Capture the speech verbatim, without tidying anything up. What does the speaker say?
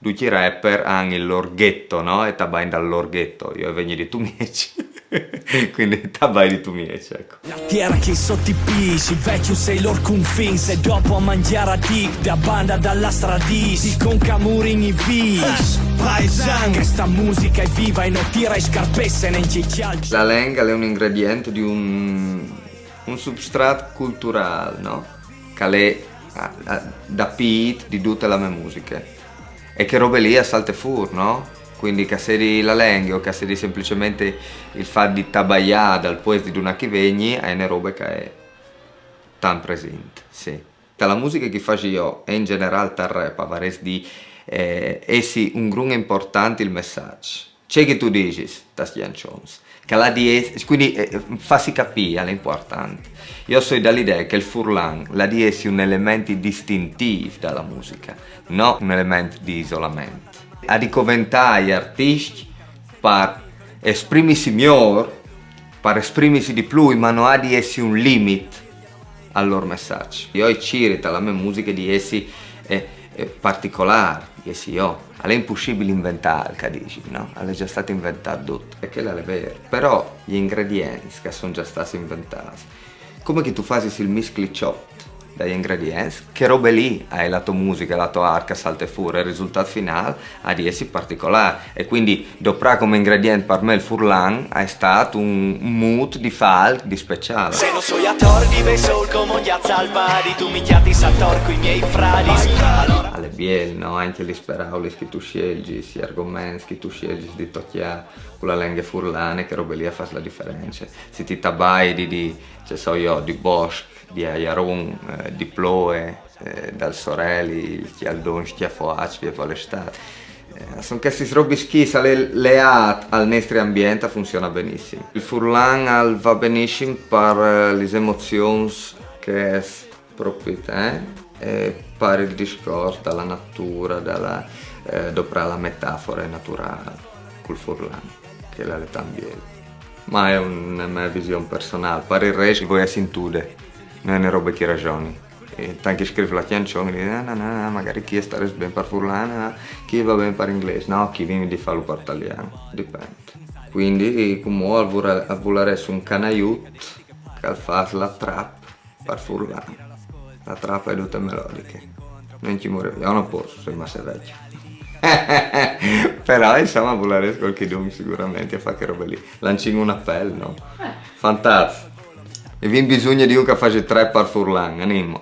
Ducj i rapper àn il lôr ghetto, no? E tabain dal lôr ghetto. Jo o vegni di Tumieç, quindi tabai di Tumieç, ecco. La tierra che sotto i pisi, vecchio sei lor confins e dopo a mangiare a dic da banda dalla stradis, con camurin i vis. Paesan, questa musica è viva e non tira i scarpesse neanche i calci. La lenga al è un ingredient di un, un substrat cultural, no? Che al è a, a, da pît di dute la mê musiche. E che robe lì a salte fûr, no? Quindi che a sedi la lenghe o che a sedi semplicemente il fat di tabaiâ dal puest di dulà che i vegni, e je une robe che e je tant presint, sì. Ta la musiche che o fasi jo, e in generâl tal rap, a varès di eh, jessi un grum important il messaç. Ce che tu disis tas cjançons, che al à di jessi, quindi eh, fâsi capî al è important. Jo o soi da la idee che il furlan al à di jessi un element distintîf da la musiche, no un element di isolament. Al à di coventâ i artiscj par esprimisi miôr, par esprimisi di plui, ma no à di jessi un limit al lôr messaç. Jo o cîri ta la mê musiche di jessi eh, eh, particolâr, jessi jo. Al è impussibil inventâ, che a disin, no? Al è za stât inventât dut, e chel al è vêr. Però i ingredients che a son za stâts inventâts, come che tu fasis il miscliçot dai ingredients, che robe lì e je la tô musiche, la tô art che e salte fûr, e il risultât finâl al à di jessi particolâr. E quindi doprâ come ingredient par me il furlan al è stât un, un mût di fâ alc di speciâl. Se no soi ator di Bessol come un gjaç al padi, tu mi cjatis ator coi miei fradis. Alora Al è biel, no? Ancje lis peraulis che tu sielzis, i argoments che tu sielzis di tocjâ cu la lenghe furlane, che robe lì a fâs la diference. Se ti tabai di, di, ce so jo, di bosc, di aiaron, eh, di ploie, eh, dal soreli, il cjaldon scjafoaç, vie par l'Istât. Eh, a son chestis robis chi, se al è leât al nestri ambient, a funziona benissim. Il furlan al va benissim par eh, lis emozions che o sês propit, eh? E par il discors da la nature, da la, eh, doprâ la metafore naturâl cul furlan, che al è tant biel. Ma e je une mê vision personâl. Par il rest o voi a sintude, no je une robe che o rasoni. E tant che o scrîf la cjançon, o dîs, no, no, no, no, magari chi al starès ben par furlan, no? Chi al va ben par inglês, no, chi o vin di fâlu par talian, dipent. Quindi cumò al vura-, al vularès un canaiut che al fâs la trap par furlan. La trap e je dute melodiche. No, jo no pues, o soi masse vecjo. Però insome al vularès cualchidun siguramentri a fâ chê robe lì. Lancìn un apel, no? Fantats. O vin bisugne di un che al fasi trap par furlan, anìn.